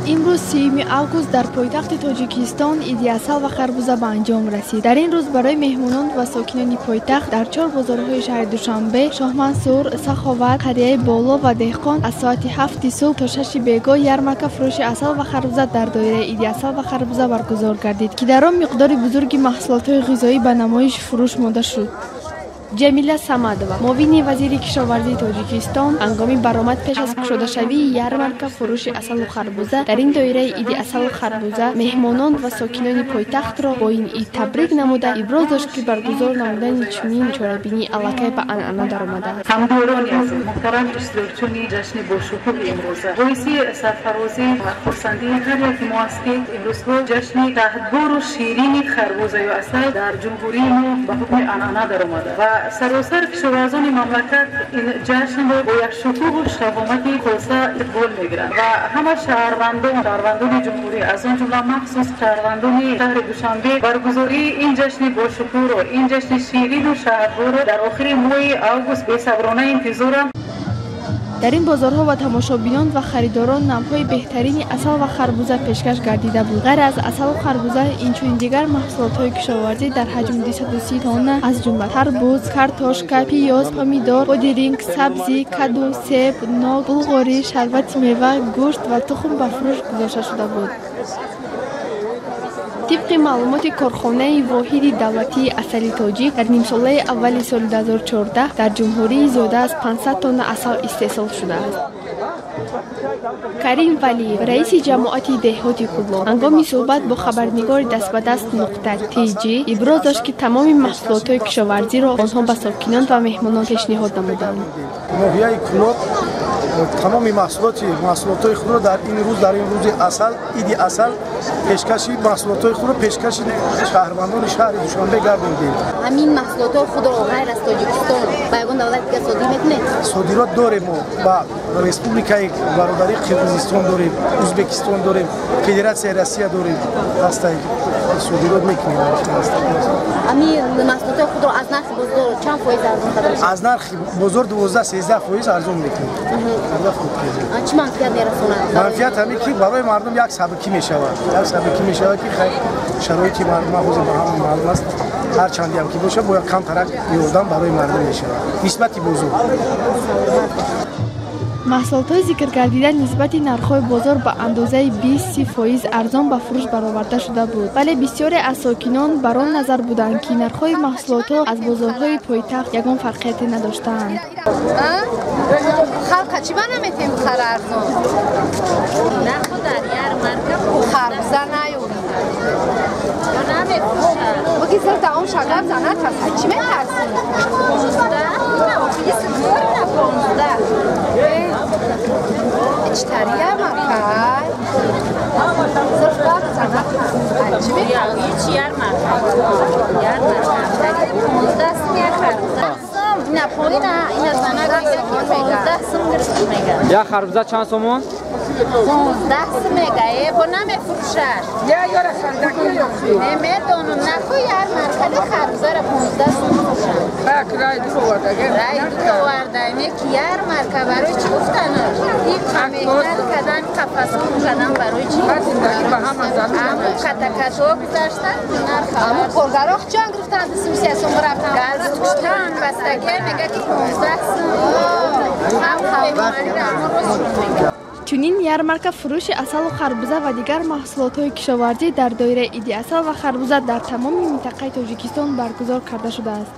Имрӯз 3 август дар пойтахти Тоҷикистон иди асал ва харбуза ба анҷом расид. Дар ин рӯз барои меҳмонон ва сокинони пойтахт дар чор бозорҳои шаҳри Душанбе, Шоҳмансур, Саховат, Қарияи Боло ва Деҳқон аз соати 7 субҳ то 6 бегоҳ ярмарка фурӯши асал ва харбуза дар доираи иди асал ва харбуза баргузор гардид, ки дар он миқдори бузурги маҳсулотҳои ғизоӣ ба намоиш фурӯш монда шуд. Ҷамила Самадова, муовини вазири кишоварзии Тоҷикистон, ҳангоми баромад пеш аз кушодашавии ярмарка фурӯши асалу харбуза дар ин доираи иди асалу харбуза меҳмонон ва сокинони пойтахтро бо ин ид табрик намуда, иброз дошт, ки баргузор намудани чунин чорабинӣ аллакай ба анъана даромадааст. Ҳамдиёрони азиз, муҳтарам иштирокчиёни ҷашни бошукӯҳи имрӯза, боиси сарфарозӣ ва хурсандии ҳар яки мо аст, ки имрӯзҳо ҷашни таҳдбору ширини харбуза ё асал дар ҷумҳурии мо ба ҳукми анъана даромада ва саросар кишоварзони мамлакат ин ҷашнро бо як шукӯҳу шаҳомати хоса иқбол мегиранд ва ҳама шаҳрвандони ҷумҳурӣ, аз он ҷумла махсус шаҳрвандони шаҳри Душанбе, баргузории ин ҷашни бошукӯҳро, ин ҷашни ширину шаҳдборро дар охири моҳи август бесаброна интизоранд. Дар ин бозорҳо ба тамошобинон ва харидорон навъҳои беҳтарини асал ва харбуза пешкаш гардида буд. Ғайр аз асалу харбуза, инчунин дигар маҳсулотҳои кишоварзӣ дар ҳаҷми 230 тонна, аз ҷумла тарбуз, картошка, пиёз, помидор, бодиринг, сабзӣ, каду, себ, нок, булғорӣ, шарбати мева, гӯшт ва тухм ба фурӯш гузошта шуда буд. Тибқи маълумоти корхонаи воҳиди давлатии асали тоҷик, дар нимсолаи аввали соли 2014 дар ҷумҳурӣ зиёда аз 500 тонна асал истеҳсол шудааст. Карим Валиев, раиси ҷамоати деҳоти Кӯлоб, ҳангоми суҳбат бо хабарнигори дастбадаст нуқта тж иброз дошт, ки тамоми маҳсулотҳои кишоварзиро онҳо ба сокинон ва меҳмонон пешниҳод намуданд. Ноҳияи Кӯлоб тамоми маҳсулотҳои худро дар ин рӯз, дар ин рӯзи асал, иди асал, пешкаши маҳсулотҳои худро пешкаши шаҳрвандони шаҳри Душанбе гардондем. Ҳамин маҳсулотҳои худро ғайр аз Тоҷикистон ба ягон давлати дигар содир мекунед? Содирот дорем мо ба Республикаи бародарии Қирғизистон дорем, Ӯзбекистон дорем, Федератсияи Россия дорем, ҳастаи содирот мекунем. Ҳамин маҳсулотҳои худро аз нархи бозор чанд фоиз арзон карда мешавад? Аз нархи бозор 12-13% арзон мекунем. Чӣ манфиат мерасонад? Манфиат ҳамин ки барои мардум як сабукӣ мешавад, як сабукӣ мешавад, ки шароити мардум ҳозир ба ҳама маълум аст. Ҳар чандиам ки бошад, бояд камтарак ёрдам барои мардум мешавад нисбати бозор. Маҳсулотҳои зикргардида нисбати нархҳои бозор ба андозаи 20-30% арзон ба фурӯш бароварда шуда буд, вале бисёре аз сокинон бар он назар буданд, ки нархҳои маҳсулотҳо аз бозорҳои пойтахт ягон фарқияте надоштаанд. Халқа чӣ ба наметем хара арзон? Нархо дар ярмарка харбуза наёбӣ. Буги зир даом шагар занат ҳаст, чӣ метарсӣ? 15. Читари ярмарка? Зир гап занат ҳаст, чӣ метарсӣ? Ҳеч ярмарка. Ярмарка. 15 сум як харбуза. Ина поина, ина занак мега ки 15 сум гирифт мега. Як харбуза чанд сомон? 15 сум мега, бо намефурӯшад. Я ёра хандакӣ. Намедонам, нахо ярмаркада харбузаро 15 сум фурӯшанд. Бак рай дур оварда. Рай дур оварда, не ки ярмарка барои чӣ гуфтанд? Ин меҳнат кардан, қафаскун кардан барои чӣ? Зиндагӣ ба ҳама зарур. Аму катакатҳо гузаштан, нарх Аму коргаро чанд гирифтанд, 2 сум, 3 сум рафтанд. Галстуктан бастагия мега ки 15 сум. Ҳам меҳмонӣ ҳамон рост мега. Чунин ярмарка фурӯши асалу харбуза ва дигар маҳсулотҳои кишоварзӣ дар доираи иди асал ва харбуза дар тамоми минтақаи Тоҷикистон баргузор карда шудааст.